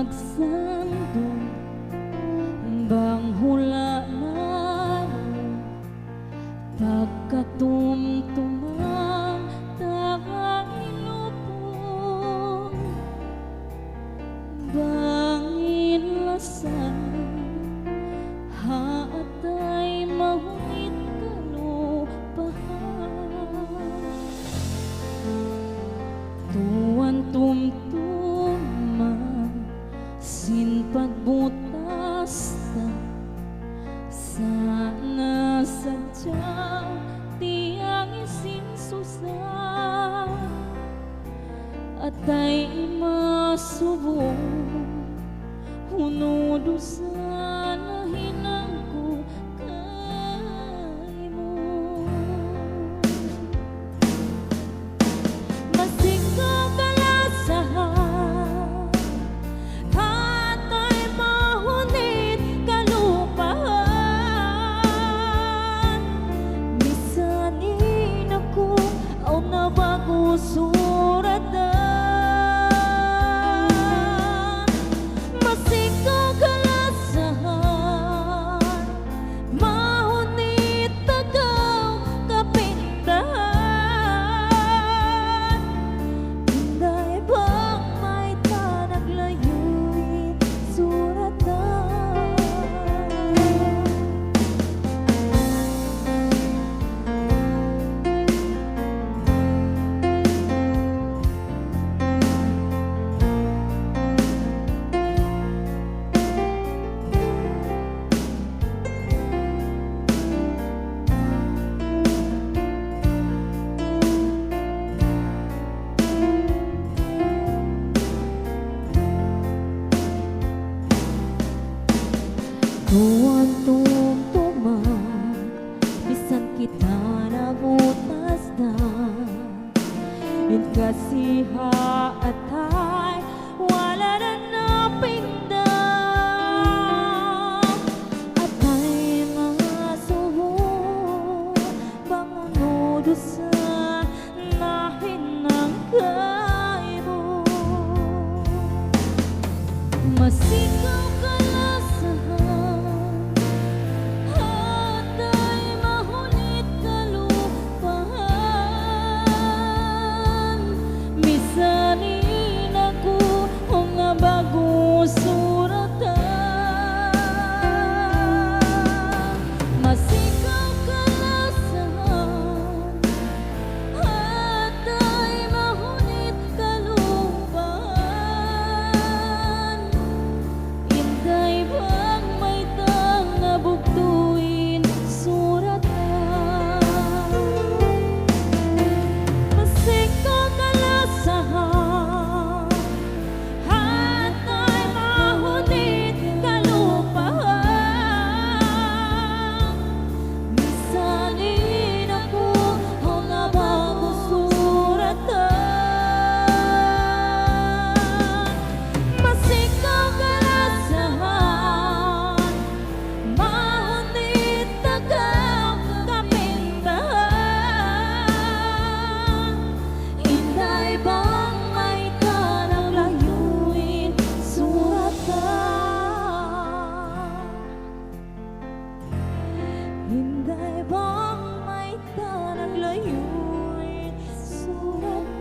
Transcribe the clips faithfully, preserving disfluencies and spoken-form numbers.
Magsandung bang hula' na pagkatumtuman ta in lupung bang in lasa ha atay mahunit kalupahan. Tuwan tumtuma sin pagbutas ta, sa' na sadja tiyang sin susa. Atay imasubu, unu dusa nahinang ku kaymu. Masi kaw kalasahan, atay mahunit kalupahan. Misan in aku awn na ba'gu suratan. Masi kaw kalasahan, mahunit ta kaw kapindahan. Inday bang mayta' naglayu' in suratan. Tuwan tumtuma, misan kita nabutas da. In kasiha atay, wala' na napinda. Atay masubu, bang unu dusa nahinang kaymu. Masi kaw kalasahan, atay mahunit kalupahan. Misan in aku awn na ba'gu suratan. Masi kaw kalasahan, atay mahunit kalupahan. Inday bang mayta' nabugtu' in suratan. Masi kaw kalasahan, atay mahunit kalupahan. Misan in aku awn na ba'gu suratan. Masi kaw kalasahan, mahunit ta kaw kapindahan. Inday bang mayta' naglayu' in suratan. Inday bang mayta' naglayu' in suratan.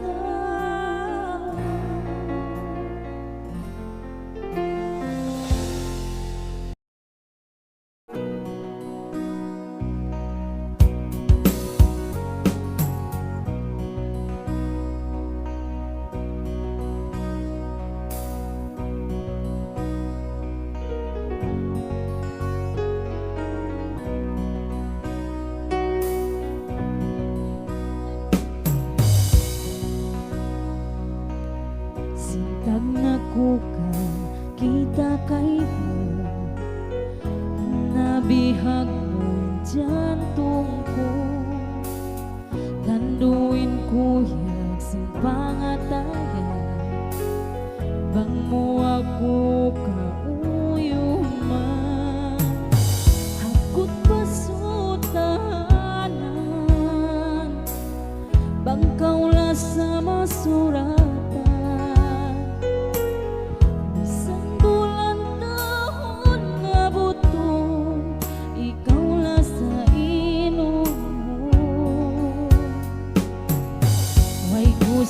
Sin tagna' ku kagkita' kaymu, nabihag mu in jantung ku. Tanduin ku yan sin pangatayan, bang mu aku kauyuman. Hangkut pa sutahanan, bang kaw lasa masuratan. Misan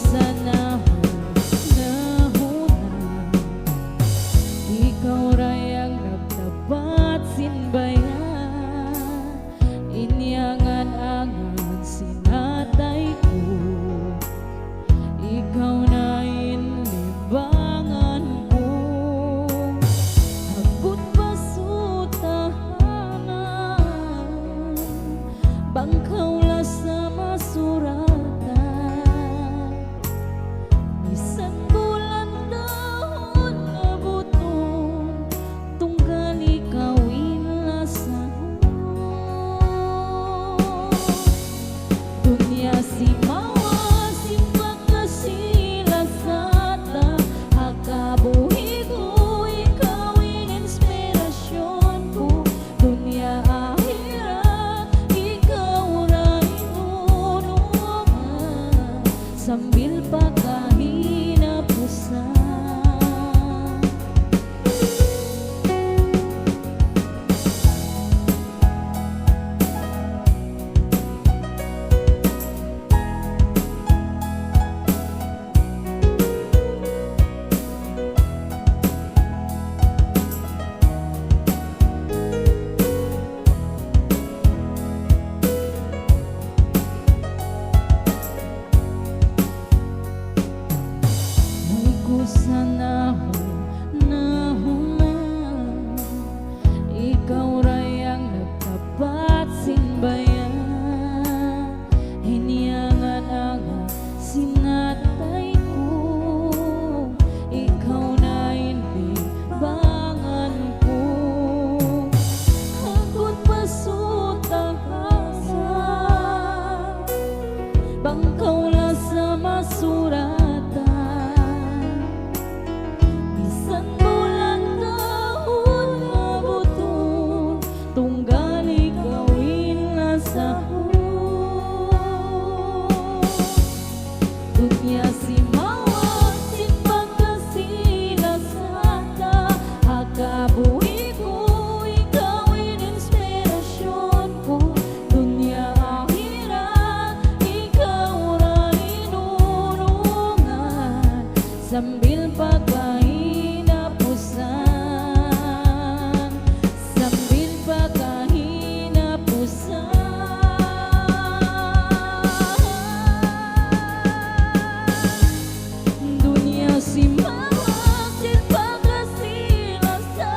Sa nahunahuna, ikaw ra in nagtapat sin bayaan. In iyangan-angan sin atay ku, ikaw na in libangan ku. Hangkan pa sa tahanan, bang kaw lasa masuratan. Misan bulan tahun na butun, tunggal ikaw in lasahun. Dunya simawa' sin pagkasi-lasa ta, ha kabuhi' ku ikaw in inspirasyon ku. Dunya ahirat, ikaw ra in unungan, sambil pa kahinapusan. Mayku sa nahunahuna, ikaw ra in nagtapat sin bayaan. In iyangan-angan sin atay ku, ikaw na in libangan ku. Hangkan pa sa tahanan, bang kaw lasa masuratan. Misan bulan tahun na butun, tunggal ikaw in lasahun. Dunya simawa' sin pagkasi-lasa ta, ha kabuhi' ku ikaw in inspirasyon ku. Dunya ahirat, ikaw ra in unungan, sambil pa kahinapusan, sambil pa kahinapusan. Dunya simawa' sin pagkasi-lasa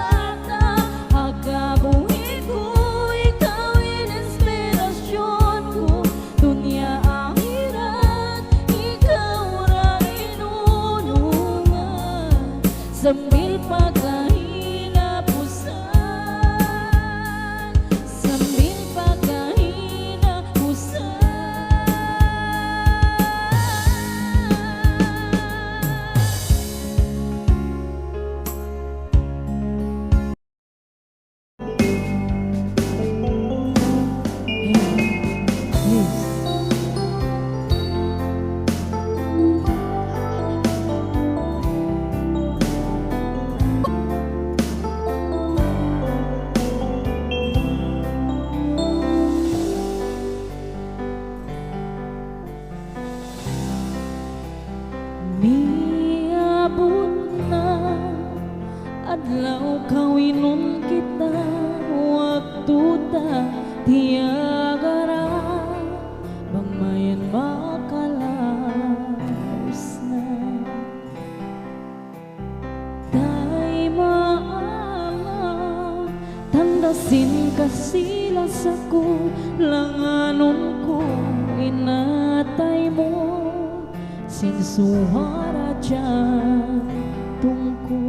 ta, ha kabuhi' ku ikaw in inspirasyon ku. Dunya ahirat, ikaw ra in unungan, sambil pa kahinapusan, sambil pa kahinapusan. Miyabut na adlaw kawinun kita, waktu ta tiyagara, bang mayan makalaus na. Taymaana, tanda' sin kasi-lasa ku, langanun ku in atay mu, sin suwara jantung ku.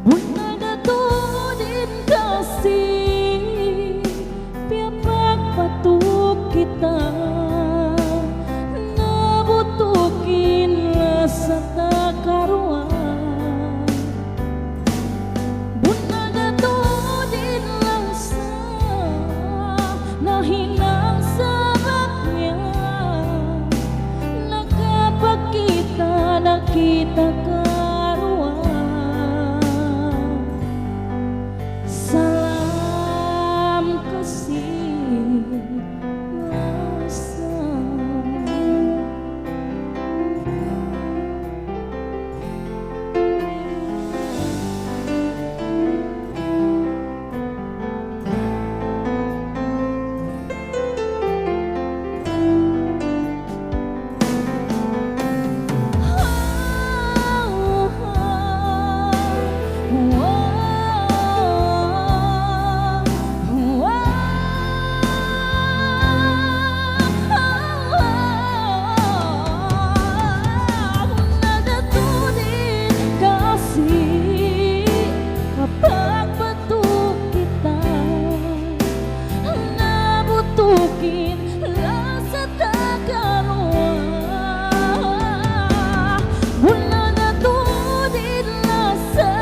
Bunnal da tuud in kasi, piyagpatuk kita. Nabutuk in lasa ta karuwa. Bunnal da tuud in lasa, nahinang sabab niya, nakapagkita na kita karuwa. Salam kasi-lasa. lasa ta karuwa. Bunnal na tuud in lasa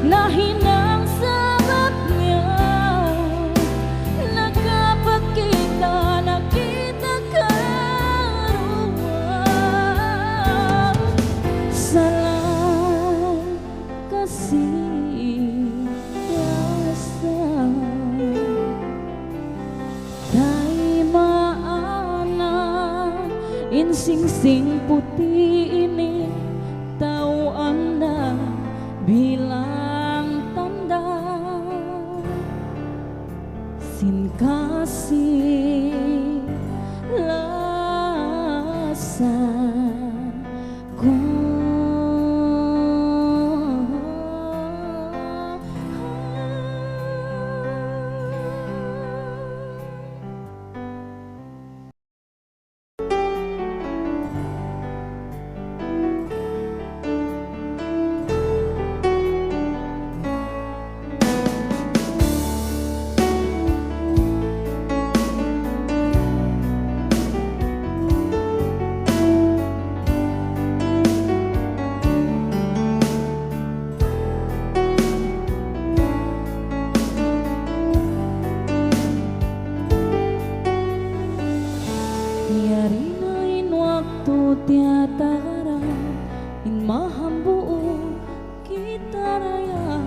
nahinang sabab niya nakapagkita na kita karuwa. Salam kasi lasa. Taymaun na in singsing puti' ini, tau anda bilang tanda sin kasi lasa. Yari na in waktu tiyatagara, in mahambuuk kita dayn ha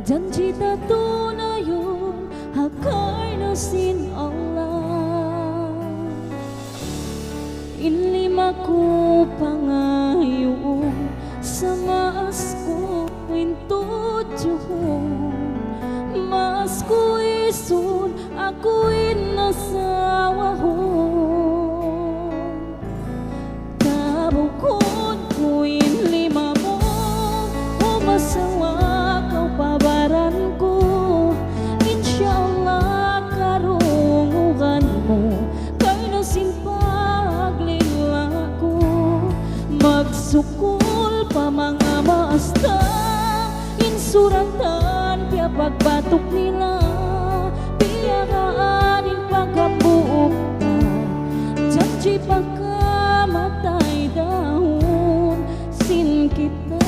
janji' ta tunayun ha karna' sin Allah. In lima ku pangayuun, sa' maas ku in tudjuhun, maas ku isun aku in asawahun. Tabukun ku in lima mu, O masawa, kaw pa baran ku. Insya Allah karungugan mu, karna' sin paglilakun. Magsukul pa manga maas ta, in suratan piyapagbatuk nila, piyagaan in paghambuuk ta, janji' pagkamatay dahun sin kita.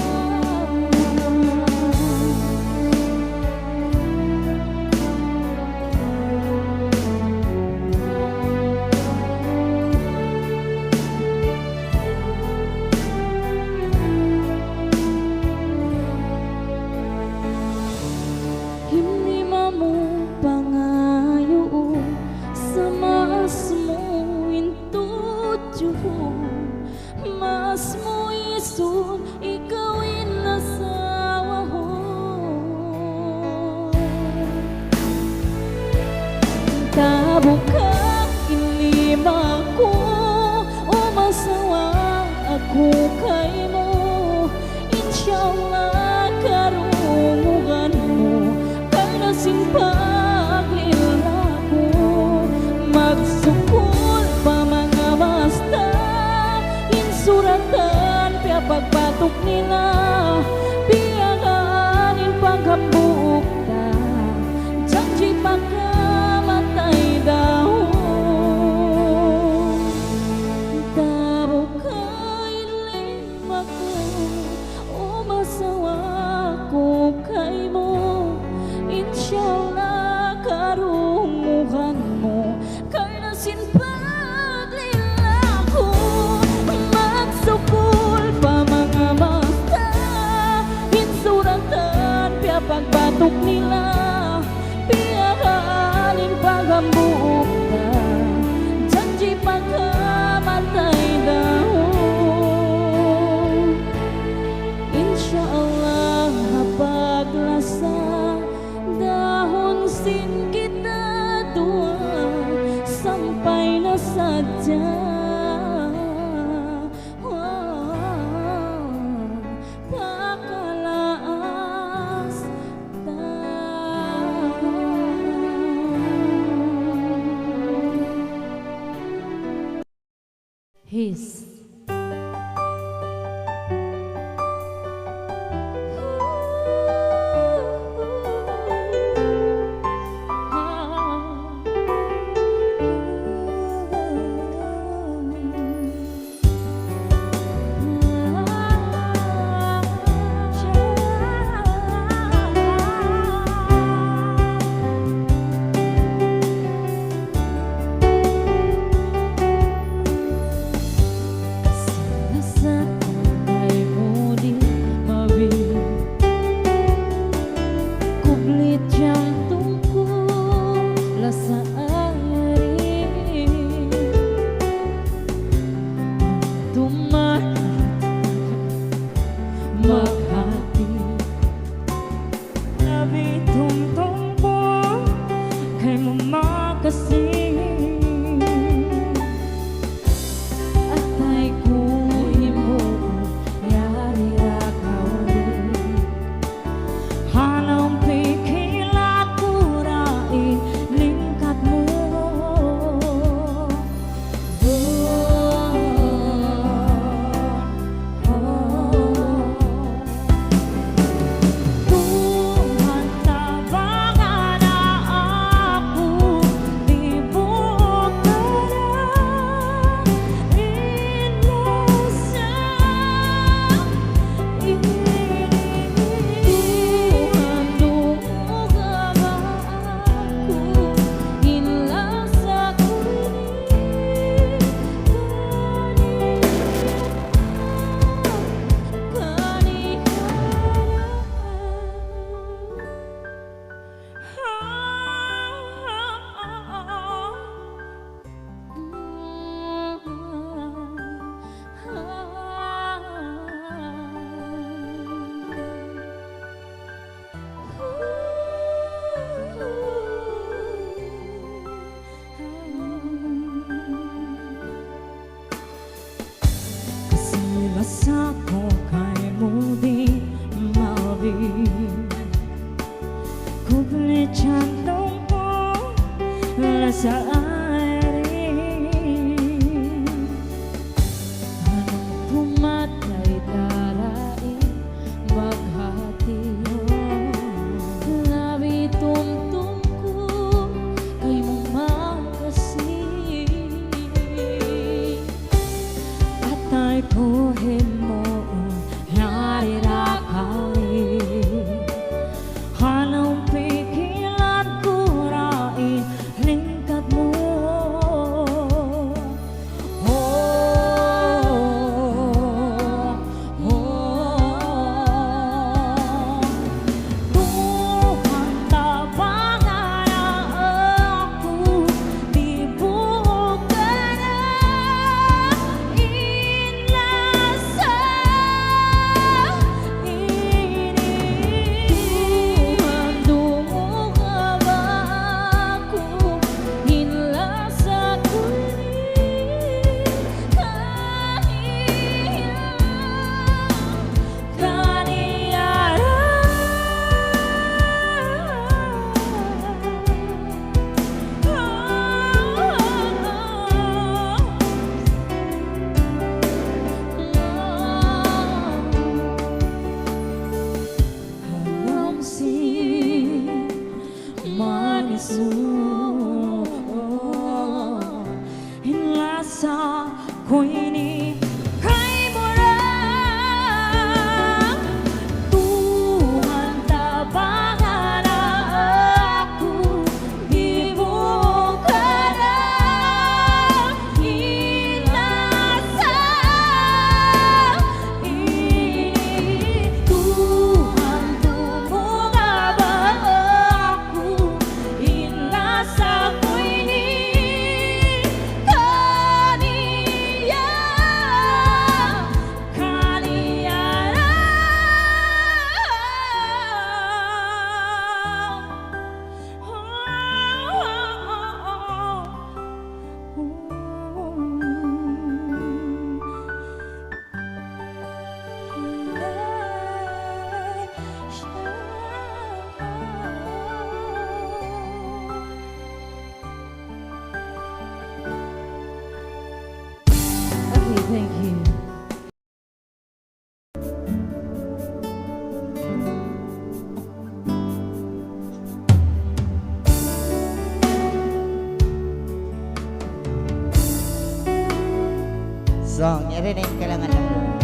Hindi mamu pangayuun, sa' maas mu in tudjuhun, maas mu isun ikaw in asawahun. Tabuka in lima ku, O masawa, aku kaymu. Insya Allah karungugan mu, karna' sin paglilakun. Magsukul pa manga maas ta, in suratan piyapagbatuk nila, piyagaan in paghambuuk ta, janji' pagkamatay dahun. Tabuka in lima ku, O masawa, aku kaymu. Insya Allah karungugan mu, karna' sin paglilakun. Magsukul pa manga maas ta, in suratan piyapagbatuk nila, piyagaan in paghambuuk ta, janji' pagkamatay dahun. Insya Allah ha paglasa dahun sin kita duwa, sampay na sadja pakalaas ta. His. Sa' ku kaymu di' mabi. Kubli' jantung ku, lasa ayri. Anu pumatay tarain maghati. Labi tumtum ku kaymu makasi. Atay ku himuun yari da kali. Halaum pikilan ku da in lingkat mu. Oh, oh, oh. Tuhan, tabangan aku di buka na in lasa ini. Tuhan, tumuka ba aku in lasa ku ini. Kaniya, kaniya ra. Harum sin manis mu. In lasa ku ini kaymu ra. Tuhan, tabangan aku di buka na in lasa ini. Tuhan, tumuka ba aku in lasa ku ini. Kaniya, kaniya ra. Okay, thank you. Song, yari na in kailangan namu'.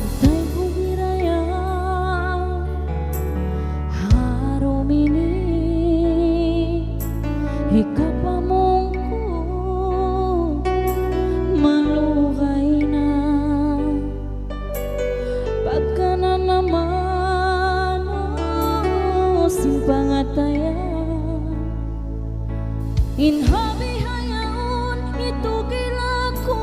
Atay ku hiraya, harum ini hikapamung ku, malugay na pagkananaman sin pangatayan. In habihayaun itugil aku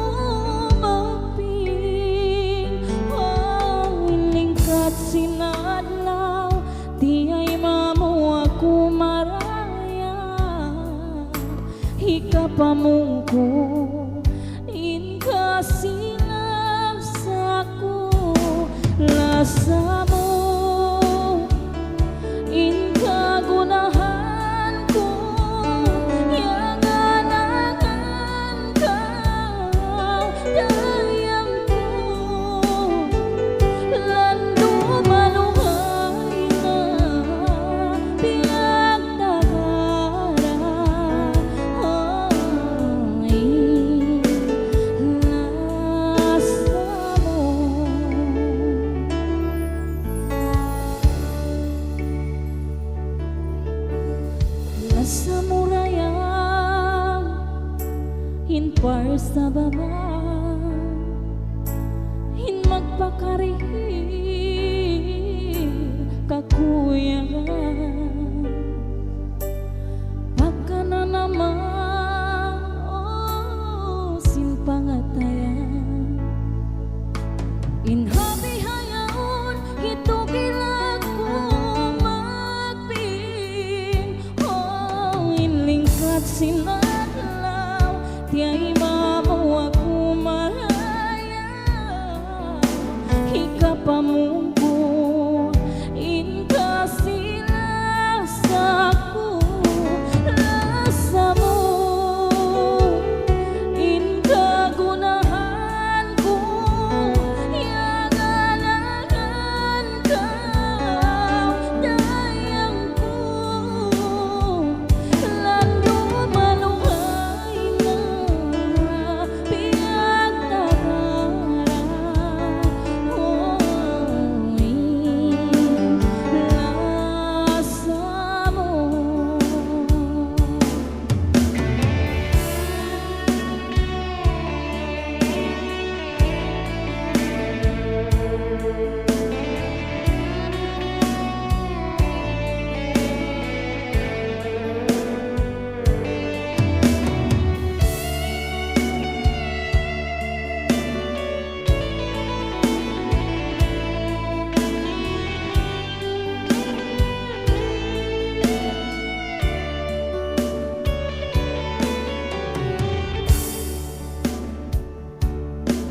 magping, aw in lingkat sin adlaw, tiyayma' mu aku maraya. Hikapamung ku in kasilag sa ku, lasa mu in kagunahan ku, iyangan-angan ka, dayang ku, landu' malugay na piyagtagara. Ay, lasa mu. pamung ku, in kasi-lasa ku, lasa mu, in kagunahan ku, yaganangan kaw, dayang ku, landu' maluhay na piyagtagara, oy, lasa mu.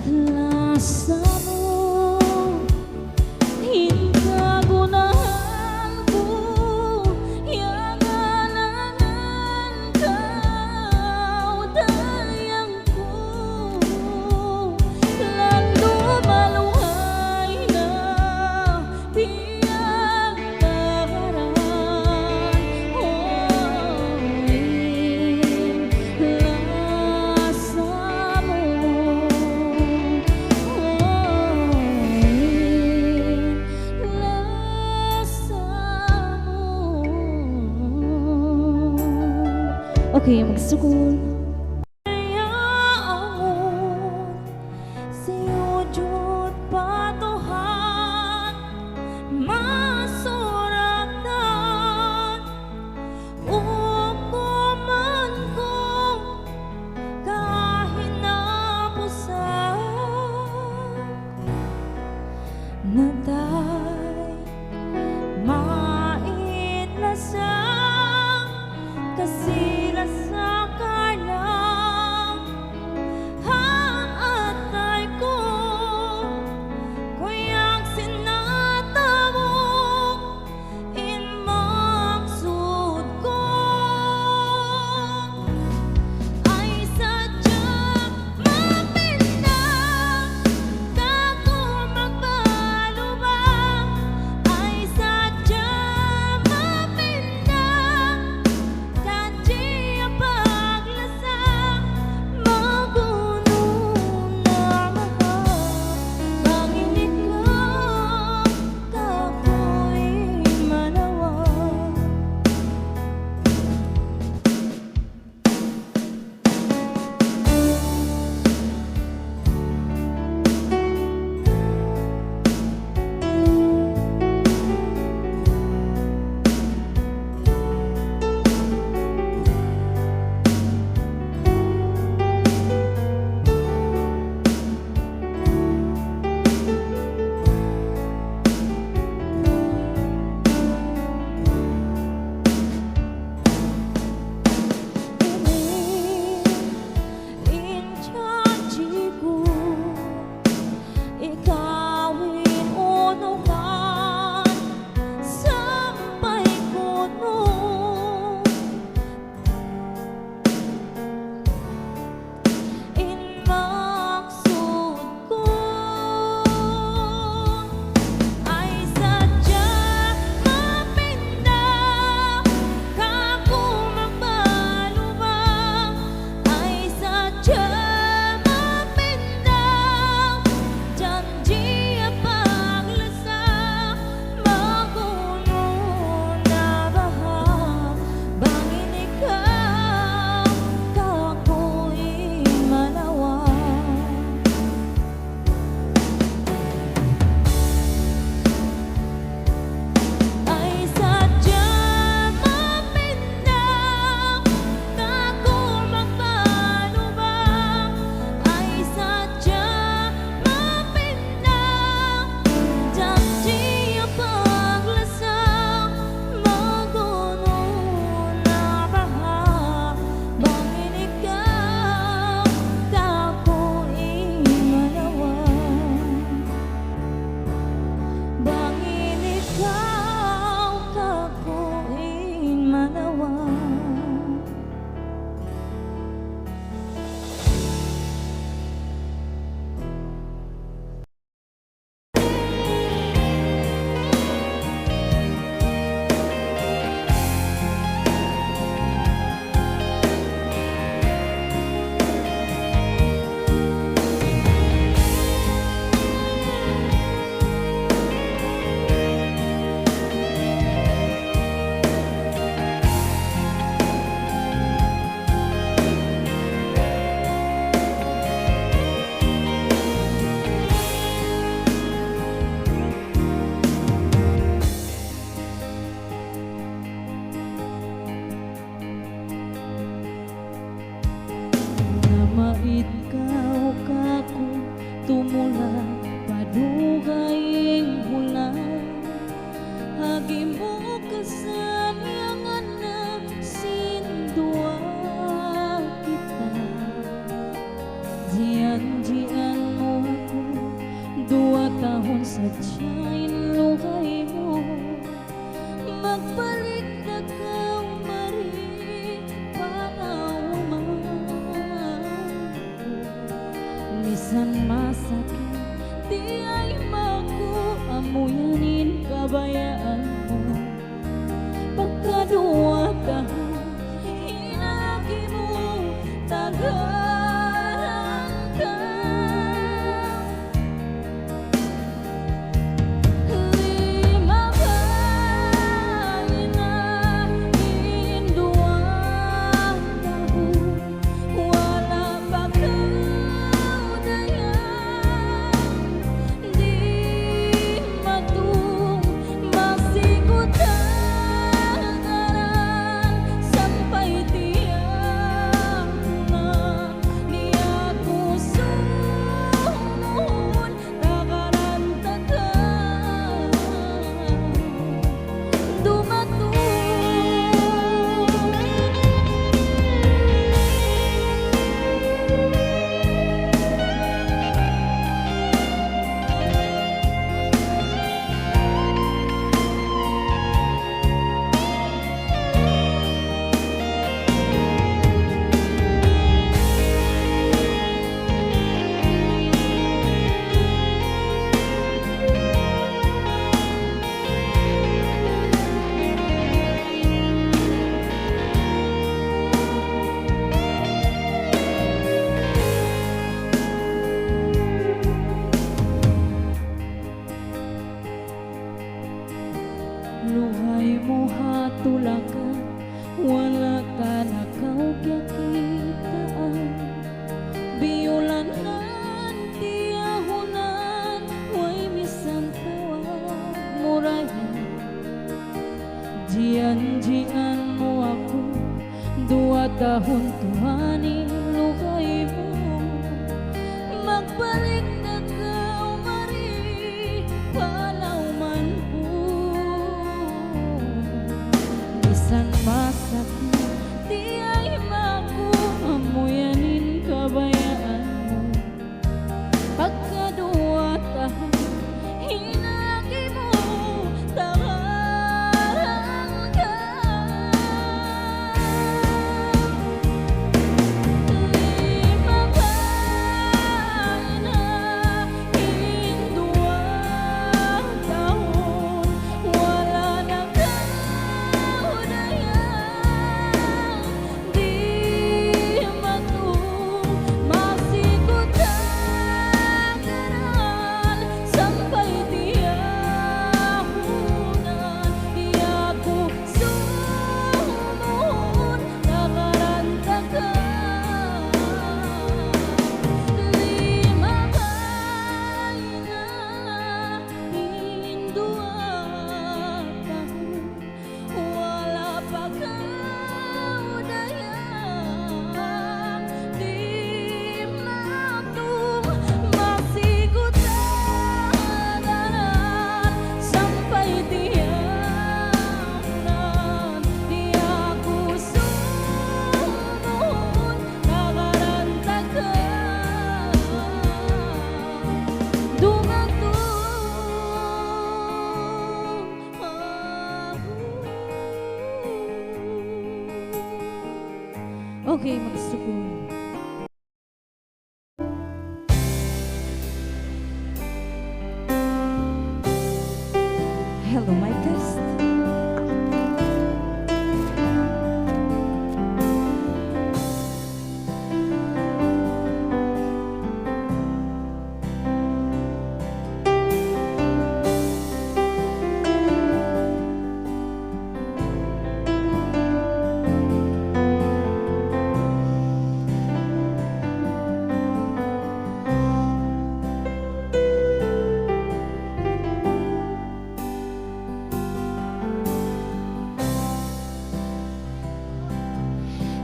Lasa mu, in kagunahan ku, yaganangan kaw, dayang ku, landu' maluhay na piyagtagara, oy, lasa mu, oy, lasa mu. Okay, magsukul. Yaun siyujud pa Tuhan, masuraktan, hukuman ku kahinapusan. Natay mait na sa kasi-lasa karna' ha atay ku, kuyag sin natabu' in maksud ku. Ay sadja mapinda kaku' magbaluba, mula pa dugaing hula, ha gimbukasan yan na sin duwa kita. Jiyanjian mu aku, duwa tahun sadja in lugay mu. Magbalik na kaw mari pa lawman ku. Misan masakit, di' ay maku, amu yan in kabayaan mu. Pagka duwa ta, in agi mu, tagaran kaw. Lima baina in duwa tahun, wala' pa kaw dayahan. Di' matung masi ku tagaran, sampay tiyahunan niya ku sumuhun. Tagaran ta kaw dumatung. Lugay mu ha tulakan, wala' ka na kaw kiyakitaan. Biyulanan, tiyahunan, way misan tawag mu dayahan. Jiyanjian mu aku, duwa tahun tuud in lugay mu. Magbalik na kaw mari pa lawman ku. Misan masakit, di' ay maku, amu yan in kabayaan mu. Pagka duwa ta, in agi mu, tagaran kaw. Lima baina in duwa tahun, wala' na kaw dayahan. Di' matung masi ku tagaran, sampay tiyahunan niya ku sumuhun, tagaran ta kaw. Lima baina in duwa tahun, wala' pa kaw dayahan. Di' matung masi ku tagaran, sampay tiyahunan niya ku sumuhun, tagaran ta kaw dumatung. Okay, magsukul. Hello, mic test.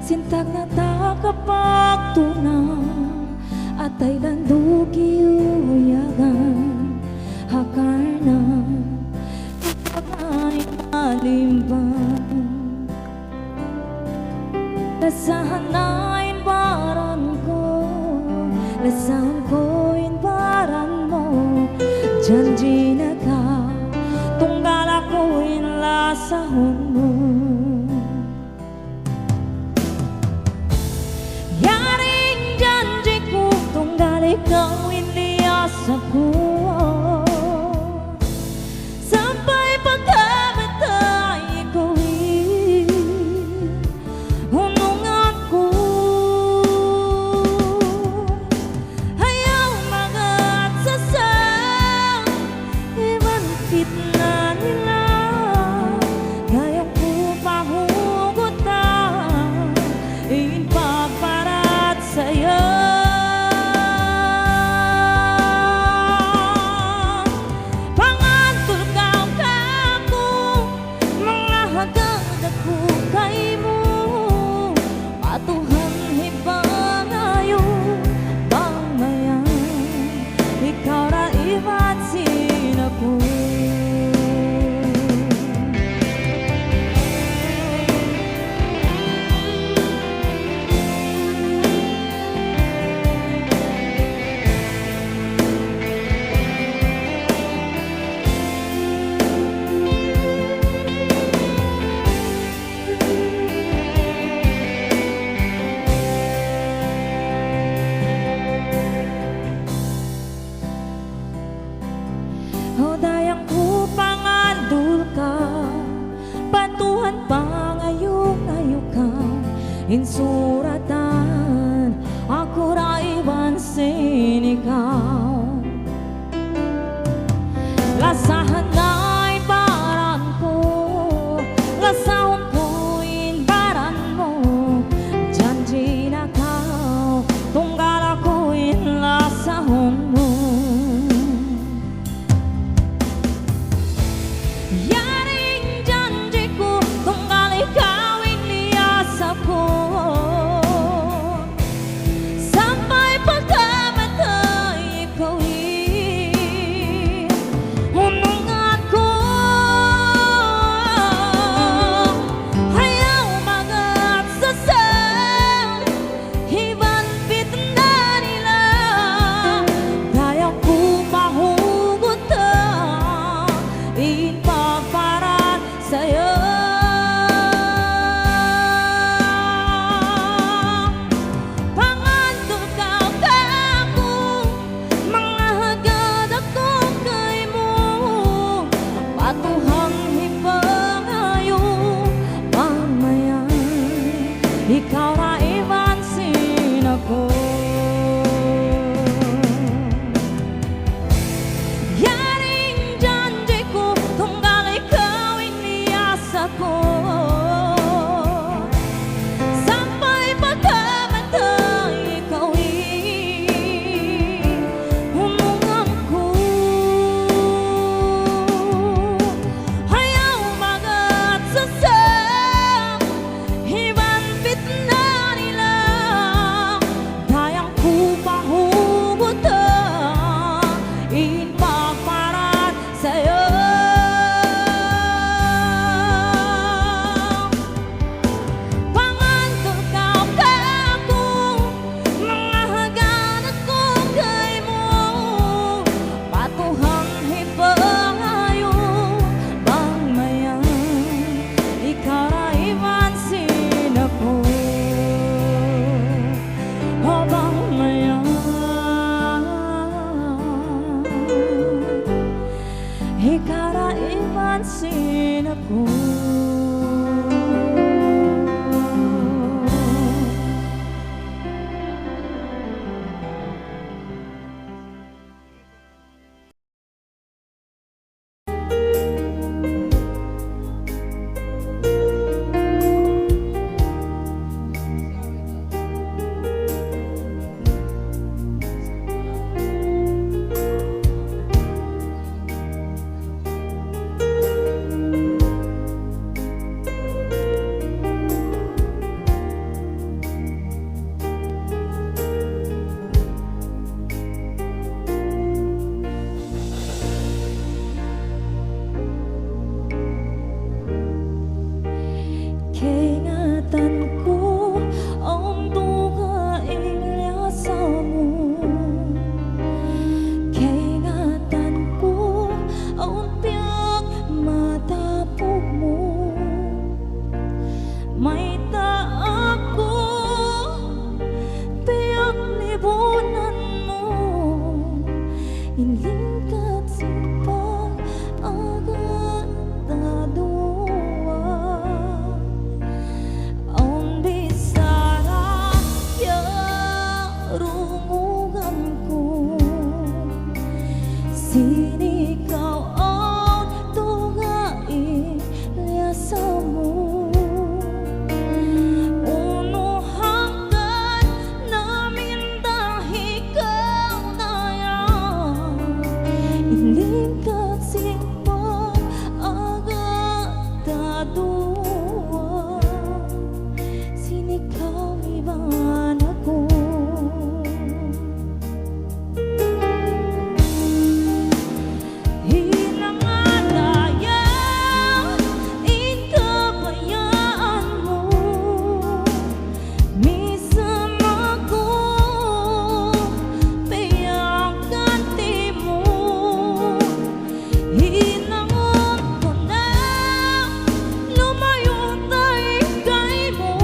Sin tagna' ta kapagtuna', atay landu' giyu Janji' na kaw, tunggal aku in lasahun mu. Yari in janji' ku, tunggal ikaw in liyasa ku. Sampay pagkamatay ikaw in hunungan ku. Ayaw magad sasal iban pitna nila. Dayaw ku pahugutan in pagparachaya. Pangantul kaw kāku', mangahagad aku kaymu, pa Tuhan hipangayu', bang mayan ikaw da iban sin aku. O dayang ku, pangantul kaw, pa Tuhan pangayu'-ayu' kaw, in suratan aku da iban sin ikaw. Lasahan na in baran ku, lasahun ku in baran mu. Janji' na kaw, tunggal aku in lasahun mu. Yari in janji' ku, tunggal ikaw in liyasa ku. Sampay pagkamatay ikaw in hunungan ku. Ayaw magad sasal iban pitna nila. Dayaw ku pahugutan in pagparachaya. Pangantul kaw kāku', mangahagad aku kaymu, pa Tuhan hipangayu', bang mayan ikaw da iban sin aku. Yari in janji' ku, tunggal ikaw in liyasa ku. Sampay pagkamatay ikaw in hunungan ku. Ayaw magad sasal iban pitna nila. Dayaw ku pahugutan in pagparachaya. Pangantul kaw kāku', mangahagad aku kaymu, pa Tuhan hipangayu', bang mayan ikaw da iban sin aku. O bang mayan ikaw da iban sin aku. In lingkat sin pag-agad ta duwa, awn bichara kiyarungugan ku. Sin ikaw awn dugaing liyasa mu. Unu hangkan na minda ikaw na yan. In lingkat sin pag-agad ta duwa, sin ikaw iban aku. Hinanga na yan in kabayaan mu. Misan aku piyagad mu, hinangun ku na lumayu' dayn kaymu.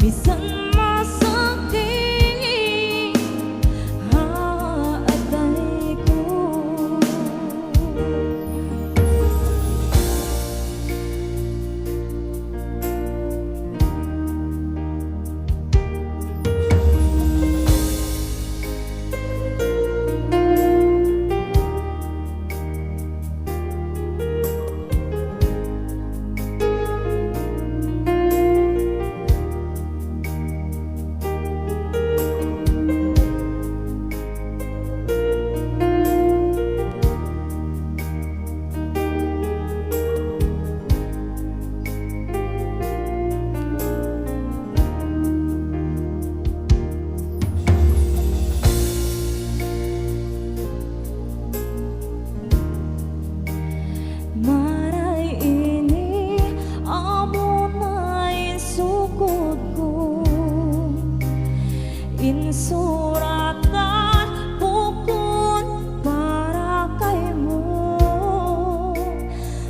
Misan masakit ha atay ku. Maray ini amuna in sukud ku, in suratan bukun para kaymu.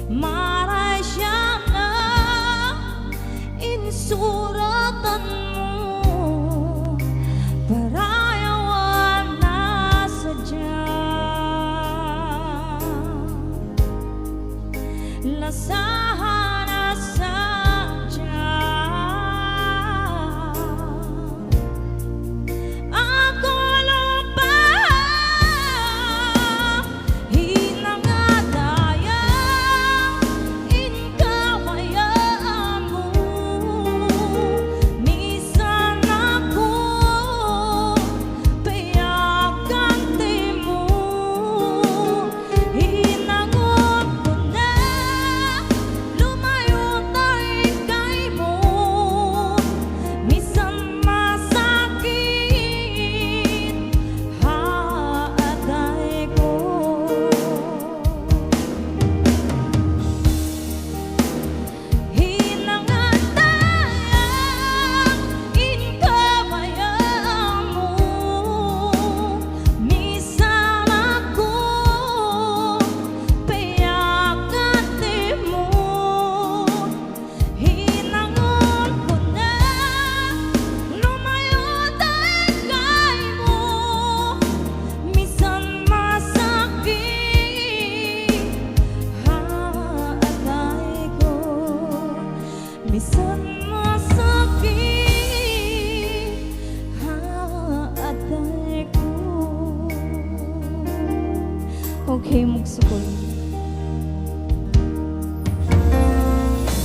Maray siya na in suratan mu, parayawan na sadja, lasahan na sadja. Aku lupa hinanga dayang in kabayaan mu. Misan aku piyagad mu, hinangun ku na lumayu' dayn kaymu. Misan masakit ha atay ku. Hinanga dayang in kabayaan mu. Misan aku piyagad mu, hinangun ku na lumayu' dayn kaymu. Misan masakit ha atay ku, misan masakit ha atay ku. Okay, magsukul.